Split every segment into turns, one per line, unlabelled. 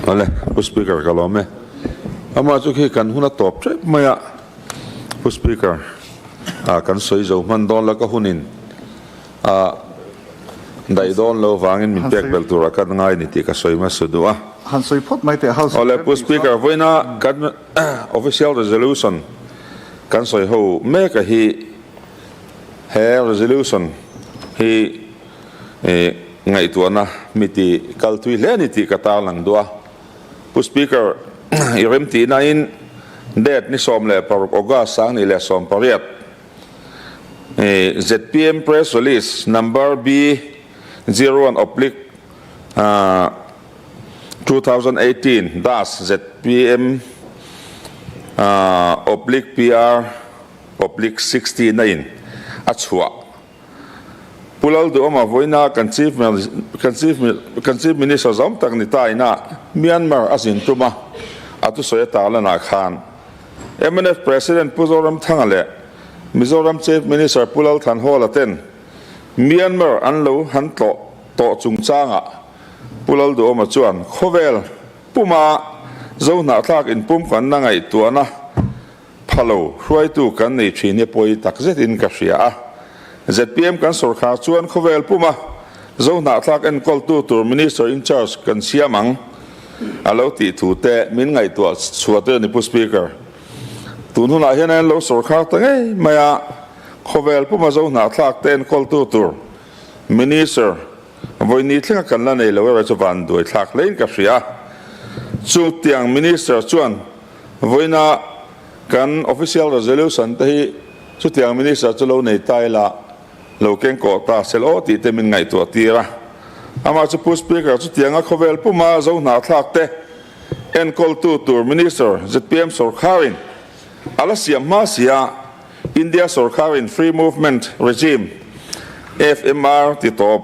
Awle, Pu Speaker ka lawm e. Amah chu khi kan hun a tawp tep mai a, Pu Speaker, ah kan sawi zo hman dawn la ka hunin ah daih dawn lo vangin min pek belh turah kan ngai ni tih ka sawi hmasa duh a.
Han sawi phawt mai teh House
Awle, Pu Speaker, vawiina kan official resolution kan sawi ho mek a hi he resolution hi Ngaihtuahna mi ti kal tui hle a ni tih ka tarlang duh a. Pu Speaker, i remtihnain date ni 16 August 2018 zpm Press Release Number B01 oblique 2018 dash zpm oblique PR oblique 69 a chhuah. Pu Lalduhawma vawiina kan Chief kan Chief Minister zawm tak ni ta ina Myanmar a zin tum a, a thusawi a tarlanah khan mnf President Pu Zoramthanga leh Mizoram Chief Minister Pu Lalthanhawla ten Myanmar an lo han tlawh tawh chungchangah Pu Lalduhawma chuan khawvel puma Zohnahthlak inpumkanna ngaihtuahna Pha lo, hruaitu kan nei thin hi pawi tak zetin ka hria a. Zpm kan sawrkhar chuan khawvel puma Zohnahthlak enkawltu tur Minister in charge kan siam ang a lo tih thu te min ngaihtuah chhuah te a ni Pu Speaker. Tun hunah hian an lo sawrkhar ta ngei mai a, khawvel puma Zohnahthlak te enkawltu tur Minister vawini thlenga kan la nei lo erawh chu vanduaithlak hlein ka hria a. Chutiang Minister chuan Vawiina kan official resolution te hi chutiang minister chu lo nei ta ila, lo keng kawh ta sel aw tih te min ngaihtuah tir a. Amah chu Pu Speaker chutianga khawvel puma zo hnahthlak te enkawltu tur minister zpm sawrkharin a la siam hma si a, India sawrkharin Free Movement Regime, FMR, ti tawp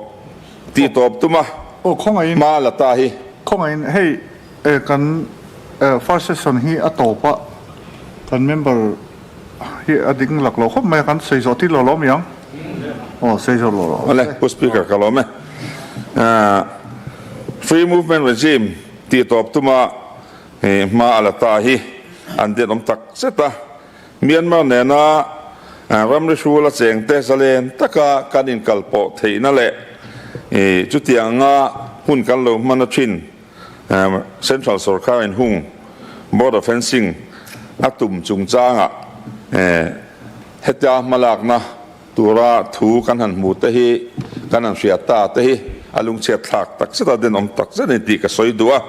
tih tawp tuma hma la ta hi.
Khawngaihin hei Kan first session hi a tawp a, kan member hi a ding lak lo khawp mai a, kan sawi zawh tir lo lo mi ang? Aw, sawi zawh lo lo.
Awle, Pu Speaker ka lawm e. Free Movement Regime tih tawp tuma hma a la ta hi an den awm tak zet a. Myanmar nena ramri hrul a chengte zalen taka kan inkalpawh theihna leh chutianga hun kan lo hman a thin. Central sorkar in hung border fencing a tum chungchangah hetia hmalakna tura thu kan han hmu te hi kan han hria ta te hi a lungchhiat thlak tak zet a denawm tak zet a ni tih ka sawi duh a.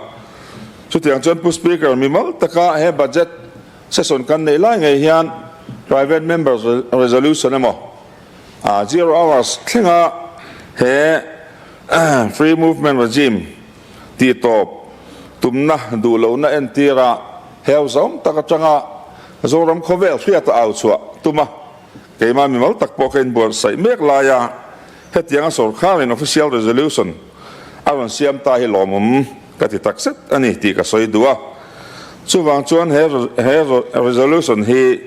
Chutiang chuan Pu Speaker mimal taka he budget session kan neih lai ngei hian private members resolution emaw zero hours thlenga he free movement regime tih tawp tumna duh lohna entira heu zawm tak atanga Zoram khawvel hriata au chhuah tum a, keimah mimal tak pawh ka inbuatsaih mek laia hetianga sawrkharin official resolution a rawn siam ta hi lawmawm ka ti tak zet a ni tih ka sawi duh a. Chuvang chuan he he resolution hi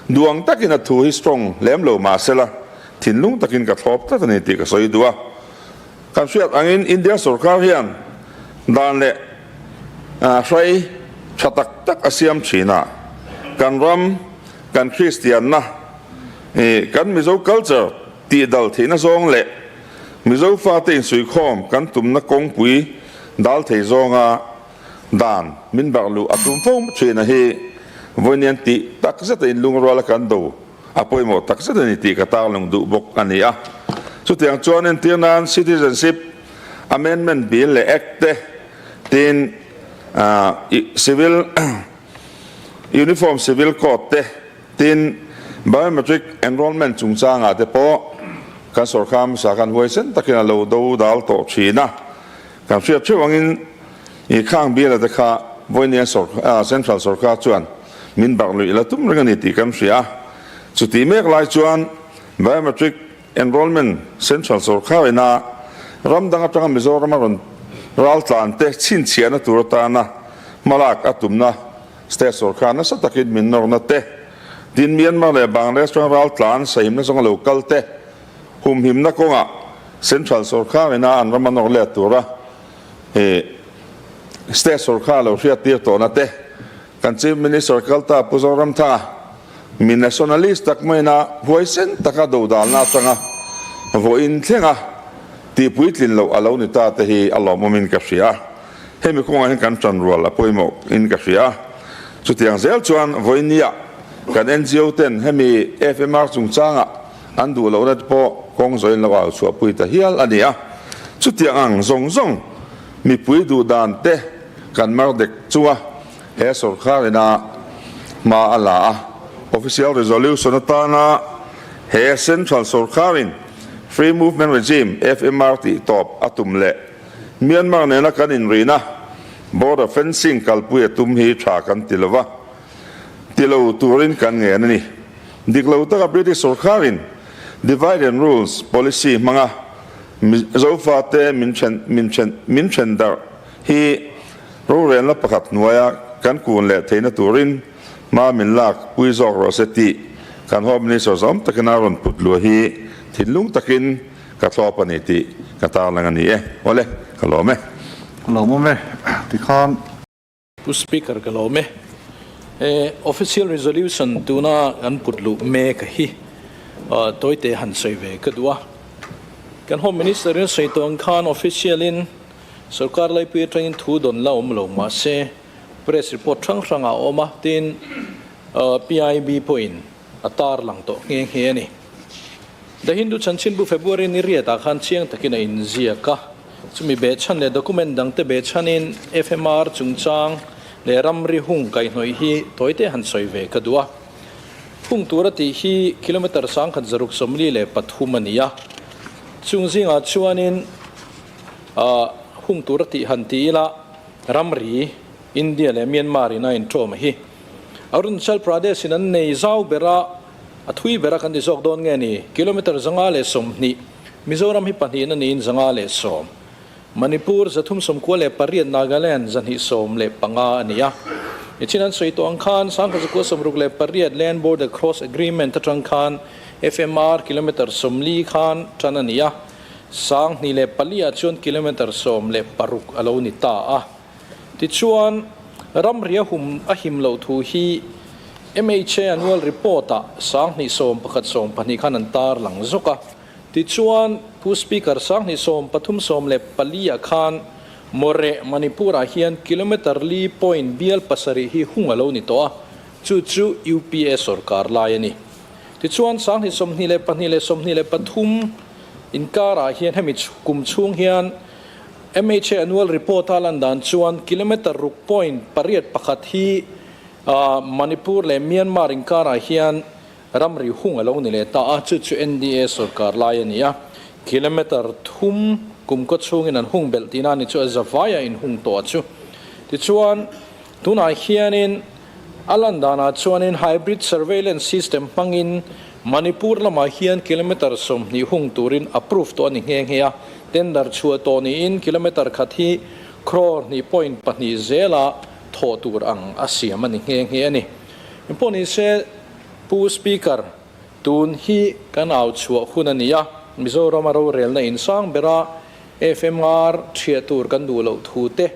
duang takin a thu hi strong lem lo mahsela thinlung takin ka thlawp tlat a ni tih ka sawi duh a. Kan hriat angin India sorkar hian dan leh hrai tha tak tak a siam thin a, kan ram, kan Kristianna, kan Mizo culture tih dal theihna zawng leh Mizo fate insuikhawm kan tumna kawngpui dal thei zawnga dan min barh luh a tum fo thin a hi vawiin tih tak zeta inlungruala kan do A pawimawh tak zet a ni tih ka tarlang duh bawk a ni a. Chutiang chuan entir nan Citizenship Amendment Bill leh Act te tin Civil Uniform Civil Code te tin Biometric Enrolment chungchangah te pawh kan sawrkar hmasa khan huaisen takin a lo do dal tawh thin a. Kan hriat theuh angin i khang biala te kha vawinia Central sawrkar chuan min barh luih la tum reng a ni tih kan hria a. Chutih mek lai chuan Biometric Enrolment Central sawrkar ina ram dang atanga Mizoram a rawn raltlan te chhinchhiahna tur atana hmalak a tumna State sawrkar nasa takin min nawrna te, tin Myanmar leh Bangladesh atanga raltlan sahimna zawnga lo kal te humhimna kawngah Central sawrkar ina an ram a nawr let tura State sorkar lo hriattir tawhna te, kan Chief Minister kalta Pu Zoramthanga mi nationalist tak maina huaisen taka dodalna atanga vawiin thlenga tihpuitlin loh a lo ni ta te hi a lawmawmin ka hria a. Hemi kawngah hian kan tanrual a pawimawh in ka hria a. Chutiang zel chuan vawinia kan ngo ten hemi FMR chungchanga an duh lohna te pawh kawng zawhin lo au chhuahpui ta hial a ni a. Chutiang ang zawng zawng mipui duh dan te kan mar dek chunga he sorkar ina hma a la a. Official Resolution atana he Central sorkarin Free Movement Regime, FMR, tih tawp a tum leh Myanmar nena kan inrihna border fencing kalpui a tum hi tha kan ti lo va, ti lo turin kan ngen a ni. Dik lo taka British sorkarin divide and rules policy hmanga Zofate min then min then min then darh hi rorelna pakhat hnuaia kan kun leh theihna turin hma min lak pui zawk rawh se tih kan Home Minister zawm takin a rawn put luah hi thinlung takin ka thlawp a ni tih ka tarlang a ni e. Awle, ka lawm e.
Ka lawm awm e, tikhan.
Pu Speaker ka lawm e. He Official Resolution tuna kan put luh mek hi tawite han sawi ve ka duh a. Kan Home Minister in sawi tawh ang khan official in sorkar laipui atangin thu dawn la awm lo mahse press report hrang hrang ah a awm a, tin PIB pawhin a tarlang tawh nghe nghe a ni. The Hindu chanchinbu February ni riatah khan chiang takin a inziak a, chumi behchhan leh document dangte behchhanin FMR chungchang leh ramri hung kaihhnawih hi tawite han sawi ve ka duh a. Hung tura tih hi kilometre 1643 a ni a, chung zingah chuanin hung tura tih han ti ila ramri India leh Myanmar in a inṭawm hi Arunachal Pradesh in an nei zau ber a, A thui bera kan ti zawk dawn nge ni? Kilometre 120, Mizoram hi pahnih na niin 110, Manipur 398 Nagaland 215 a ni a. Nichin an sawi tawh ang khan 1968 Land Border Cross Agreement atang khan FMR kilometre 40 khan tan a ni a, 2004 ah chuan kilometre 16 a lo ni ta a. Tichuan, ramri a hum a him loh thu hi MHA annual report-ah 21 12 khan an tar lang zawk a. Tichuan, Pu Speaker 20 13 14 ah khan Moreh, Manipur-ah hian kilometre li point bial pasarih hi hung a lo ni tawh a, chu chu UPA sorkar lai a ni. Tichuan, 2022 leh 23 inkarah hian hemi kum chhung hian MHA annual report a lan dan chuan kilometre ruk point pariat pakhat hi Manipur leh Myanmar inkarah hian ramri hung a lo ni leh ta a, chu chu NDA sorkar lai a ni a. Kilometre thum kum kaw chhungin an hung belh tihna a ni chu a zavaiah inhung tawh a chu. Tichuan, tunah hianin A lan danah chuanin hybrid surveillance system hmangin Manipur lamah hian kilometre 20 hung turin approve tawh a ni nghe nghe a, tender chhuah tawh niin kilometre khat hi crore hnih point pahnih zela thawh tur ang a siam a ni nghe nghe a ni. Engpawh nise Pu Speaker, tun hi kan au chhuah hun a ni a, Mizorama rorelna insang bera FMR thiah tur kan duh loh thu te,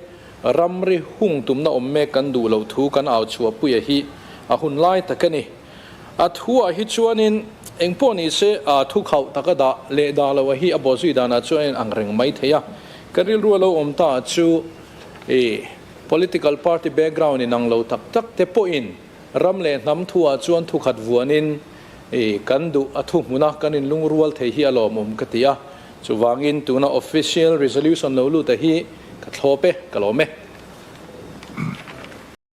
Ramri hung tumna awm mek kan duh loh thu kan au chhuahpuia hi a hun lai tak a ni. A thuah hi chuanin eng pawh ni se a thu khauh taka dah leh dah loh a hi a bawhzui danah chuan a inang reng mai thei a. Ka rilru a lo awm ta chu i political party background inang lo tak tak te pawhin ram leh hnam thuah chuan thu khat vuanin i kan duh a thu hmuna kan inlungrual thei hi a lawmawm ka ti a. Chuvangin tuna official resolution lo lut a hi ka thlawp e, ka lawm e.